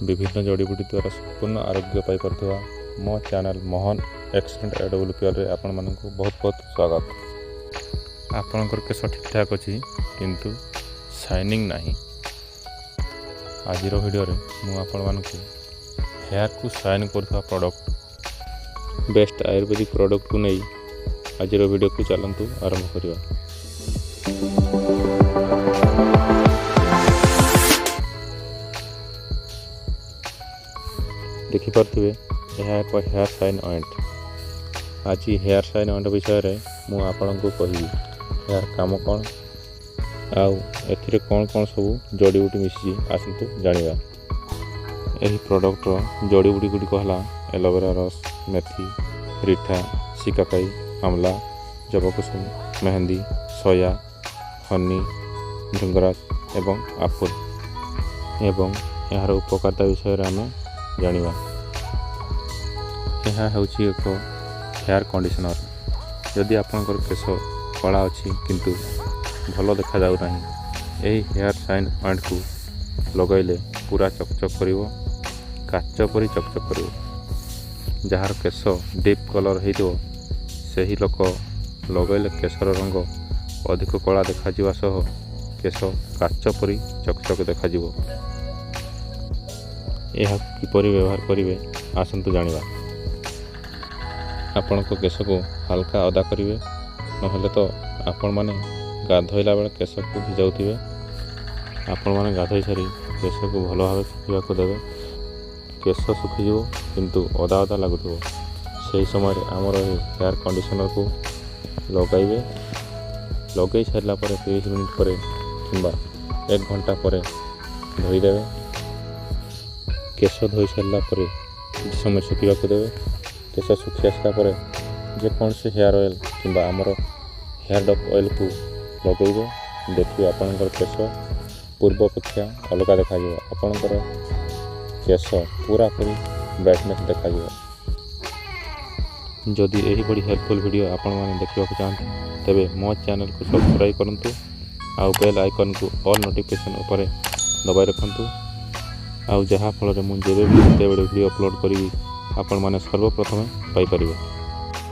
ବିଭିନ୍ନ ଜଡ଼ିବୁଟି ଦ୍ୱାରା ସମ୍ପୂର୍ଣ୍ଣ ଆରୋଗ୍ୟ ପାଇପାରୁଥିବା ମୋ ଚ୍ୟାନେଲ୍ ମୋହନ ଏକ୍ସଲେଣ୍ଟ ଏଡବ୍ଲ୍ୟୁପିଆର୍ରେ ଆପଣମାନଙ୍କୁ ବହୁତ ବହୁତ ସ୍ୱାଗତ। ଆପଣଙ୍କର କେଶ ଠିକ୍ଠାକ୍ ଅଛି, କିନ୍ତୁ ସାଇନିଂ ନାହିଁ। ଆଜିର ଭିଡ଼ିଓରେ ମୁଁ ଆପଣମାନଙ୍କୁ ହେୟାରକୁ ସାଇନ୍ କରୁଥିବା ପ୍ରଡ଼କ୍ଟ, ବେଷ୍ଟ ଆୟୁର୍ବେଦିକ ପ୍ରଡ଼କ୍ଟକୁ ନେଇ ଆଜିର ଭିଡ଼ିଓକୁ ଚାଲନ୍ତୁ ଆରମ୍ଭ କରିବା। ଦେଖିପାରୁଥିବେ, ଏହା ଏକ ହେୟାର ସାଇନ୍ ଅଏଣ୍ଟ। ଆଜି ହେୟାର ସାଇନ୍ ଅଏଣ୍ଟ ବିଷୟରେ ମୁଁ ଆପଣଙ୍କୁ କହିବି, ଏହାର କାମ କ'ଣ ଆଉ ଏଥିରେ କ'ଣ କ'ଣ ସବୁ ଜଡ଼ିବୁଟି ମିଶିଛି। ଆସନ୍ତୁ ଜାଣିବା। ଏହି ପ୍ରଡ଼କ୍ଟର ଜଡ଼ିବୁଟି ଗୁଡ଼ିକ ହେଲା ଏଲୋଭେରା ରସ, ମେଥି, ରିଠା, ଶିକାକାଇ, ଆମଲା, ଜବାକୁସୁମ, ମେହେନ୍ଦି, ସୋୟା, ହନି, ଭୃଙ୍ଗରାଜ ଏବଂ ଆପଲ୍। ଏବଂ ଏହାର ଉପକାରିତା ବିଷୟରେ ଆମେ ଜାଣିବା। ଏହା ହେଉଛି ଏକ ହେୟାର କଣ୍ଡିସନର୍। ଯଦି ଆପଣଙ୍କର କେଶ କଳା ଅଛି କିନ୍ତୁ ଭଲ ଦେଖାଯାଉନାହିଁ, ଏହି ହେୟାର ସାଇନ୍ ଅଏଣ୍ଟକୁ ଲଗାଇଲେ ପୁରା ଚକଚକ୍ କରିବ, କାଚ ପରି ଚକଚକ୍ କରିବ। ଯାହାର କେଶ ଡିପ୍ କଲର୍ ହେଇଥିବ, ସେହି ଲୋକ ଲଗାଇଲେ କେଶର ରଙ୍ଗ ଅଧିକ କଳା ଦେଖାଯିବା ସହ କେଶ କାଚ ପରି ଚକଚକ୍ ଦେଖାଯିବ। ଏହାକୁ କିପରି ବ୍ୟବହାର କରିବେ, ଆସନ୍ତୁ ଜାଣିବା। ଆପଣଙ୍କ କେଶକୁ ହାଲକା ଓଦା କରିବେ, ନହେଲେ ତ ଆପଣମାନେ ଗାଧୋଇଲା ବେଳେ କେଶକୁ ଭିଜାଉଥିବେ। ଆପଣମାନେ ଗାଧୋଇ ସାରି କେଶକୁ ଭଲ ଭାବେ ଶୁଖିବାକୁ ଦେବେ। କେଶ ଶୁଖିଯିବ କିନ୍ତୁ ଓଦା ଓଦା ଲାଗୁଥିବ। ସେହି ସମୟରେ ଆମର ଏହି ହେୟାର କଣ୍ଡିସନରକୁ ଲଗାଇବେ। ଲଗାଇ ସାରିଲା ପରେ 30 ମିନିଟ୍ ପରେ କିମ୍ବା ଏକ ଘଣ୍ଟା ପରେ ଧୋଇଦେବେ। କେଶ ଧୋଇ ସାରିଲା ପରେ କିଛି ସମୟ ଶୁଖିବାକୁ ଦେବେ। କେଶ ଶୁଖି ଆସିଲା ପରେ ଯେକୌଣସି ହେୟାର ଅଏଲ୍ କିମ୍ବା ଆମର ହେୟାର ଡକ୍ ଅଏଲ୍କୁ ଲଗାଇବେ। ଦେଖିବେ, ଆପଣଙ୍କର କେଶ ପୂର୍ବ ଅପେକ୍ଷା ଅଲଗା ଦେଖାଯିବ। ଆପଣଙ୍କର କେଶ ପୁରାପୁରି ବ୍ରାଇଟନେସ୍ ଦେଖାଯିବ। ଯଦି ଏହିଭଳି ହେଲ୍ପଫୁଲ୍ ଭିଡ଼ିଓ ଆପଣମାନେ ଦେଖିବାକୁ ଚାହାନ୍ତି, ତେବେ ମୋ ଚ୍ୟାନେଲକୁ ସବସ୍କ୍ରାଇବ୍ କରନ୍ତୁ ଆଉ ବେଲ୍ ଆଇକନ୍କୁ ଅଲ୍ ନୋଟିଫିକେସନ୍ ଉପରେ ଦବାଇ ରଖନ୍ତୁ, ଆଉ ଯାହାଫଳରେ ମୁଁ ଯେବେ ବି ଯେତେବେଳେ ଭିଡ଼ିଓ ଅପଲୋଡ଼ କରିବି, ଆପଣମାନେ ସର୍ବପ୍ରଥମେ ପାଇପାରିବେ।